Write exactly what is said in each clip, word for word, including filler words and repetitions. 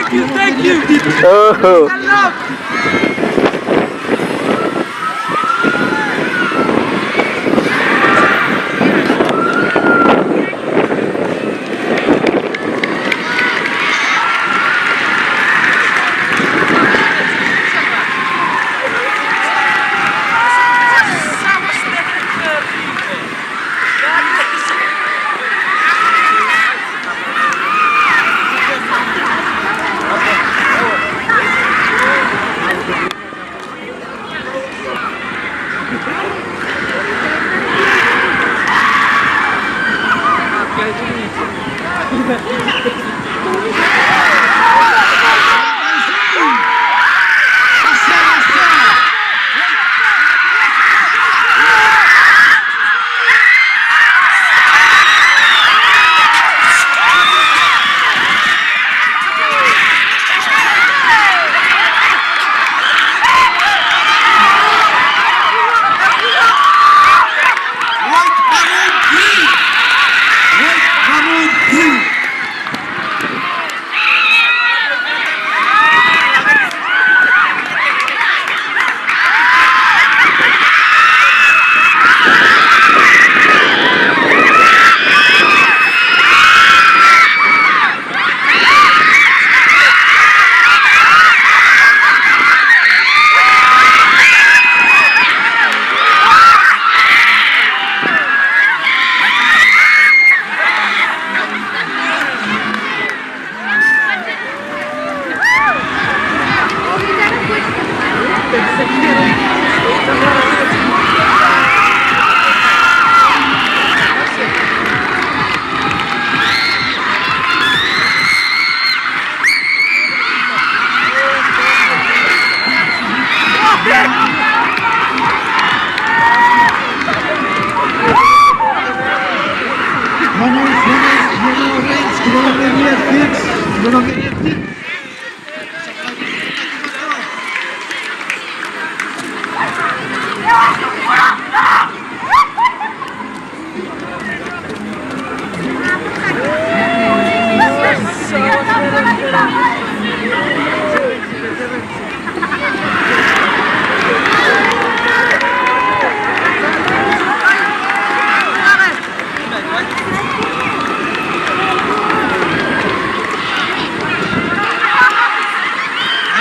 Thank you. Oh.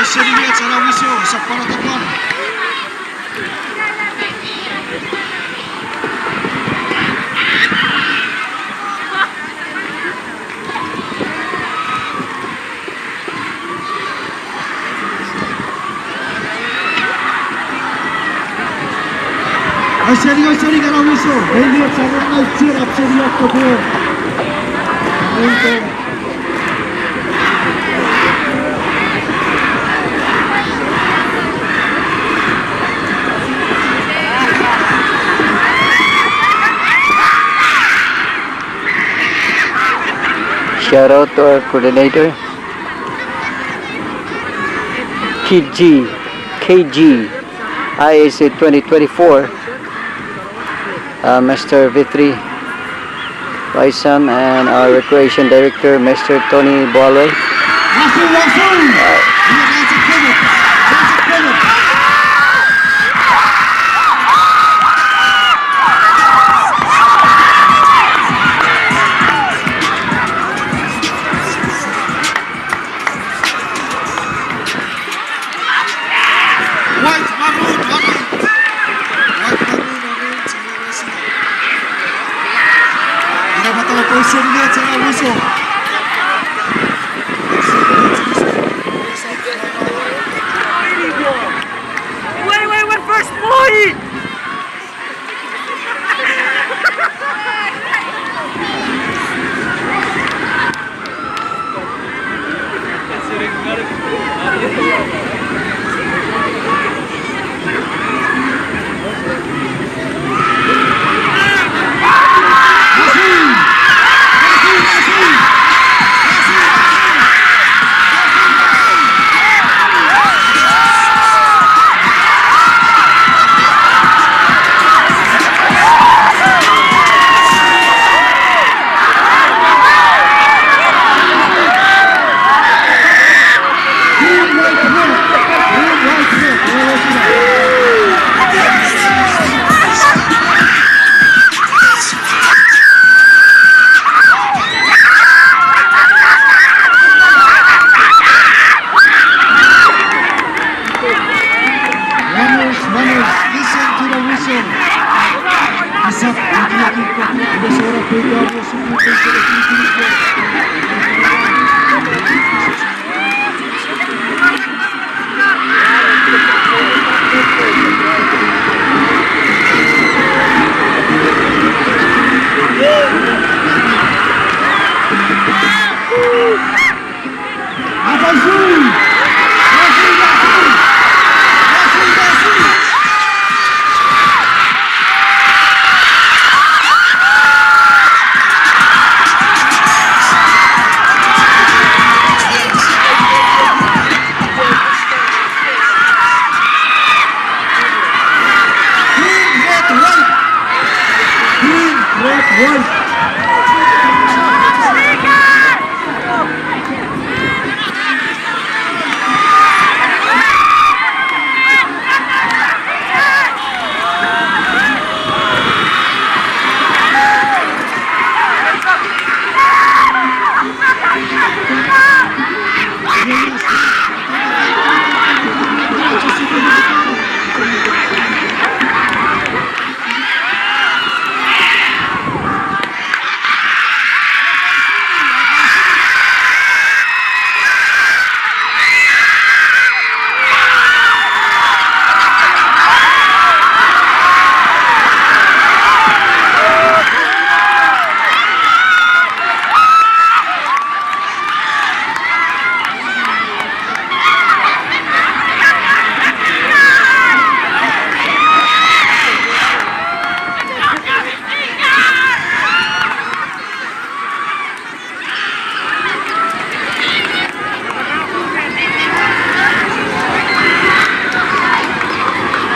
Ausening ngeni ena wiso, sokkono tapwan. Ausening, ausening ena wiso. Ei, mi echar ena wiso, ausening ena wiso. Shout out to our coordinator, K G, K G, I S A twenty twenty-four. Uh, Mister Vitri Raisam and our recreation director, Mister Tony Boalwe. White, maroon, orange. White, maroon, orange, and the rest of it. Ina pwata pwe ausening ngeni ena wiso.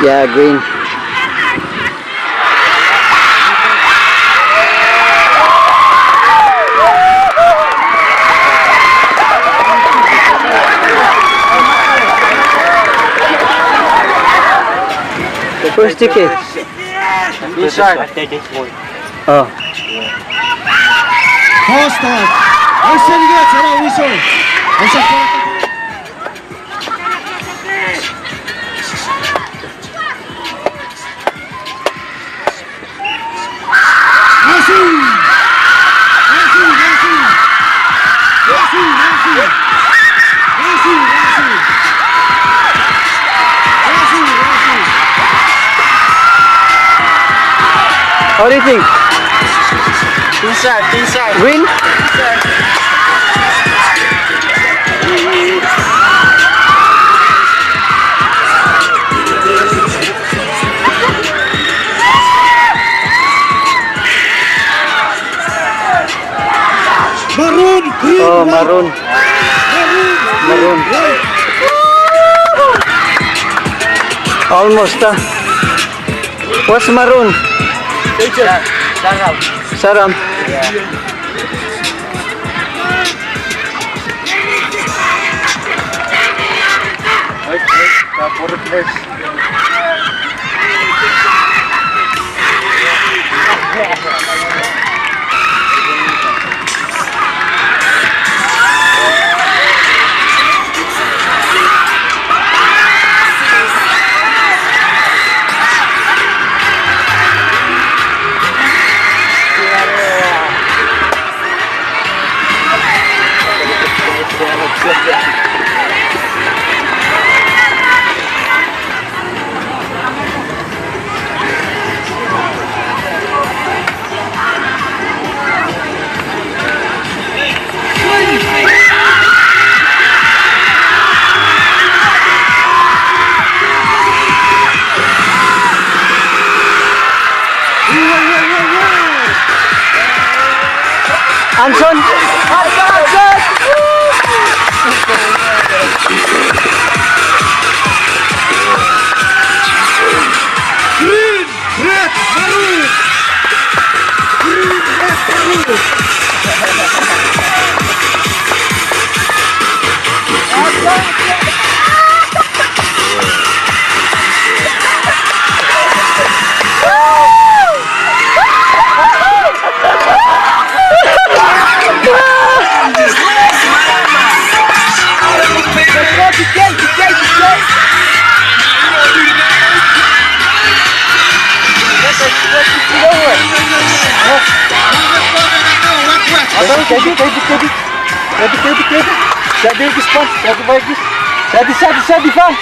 Yeah, green. Where's ticket? Inside. Oh. First time. Aisen iket, ena whistle. Aisen. Asu! Asu, asu! Asu, asu! Asu, asu! Asu, asu! What do you think? Inside, inside. Win? Inside. Maroon, green, oh, white. Maroon. Maroon, green, maroon, white. Almost, uh, what's maroon? Teacher. Saram. Saram. Yeah. Wait, wait, uh, for the place. Anson. Anson, Anson. Green, red, maroon. Green, red, maroon. Kedi, kedi, kedi, kedi. Kedi, kedi, kedi. Sadi ekis fan, sadi fan ekis. Sadi, sadi, sadi fan.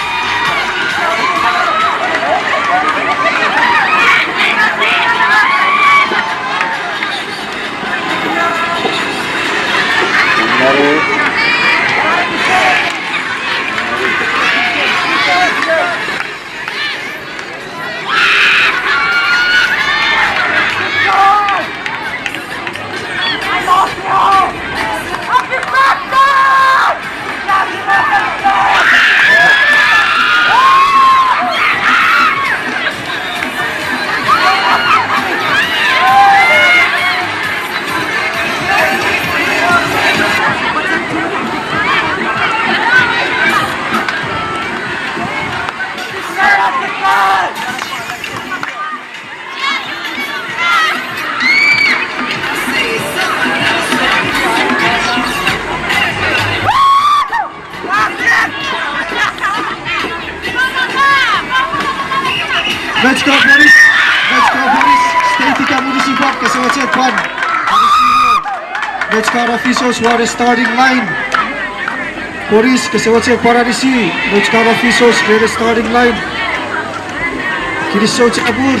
Metro Police, Metro Police, state ika municipal, kese mochen pwan anisi won Metro officials won starting line. Police, kese mochen pwan anisi Metro officials won starting line. Kinisou chapur.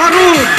Run.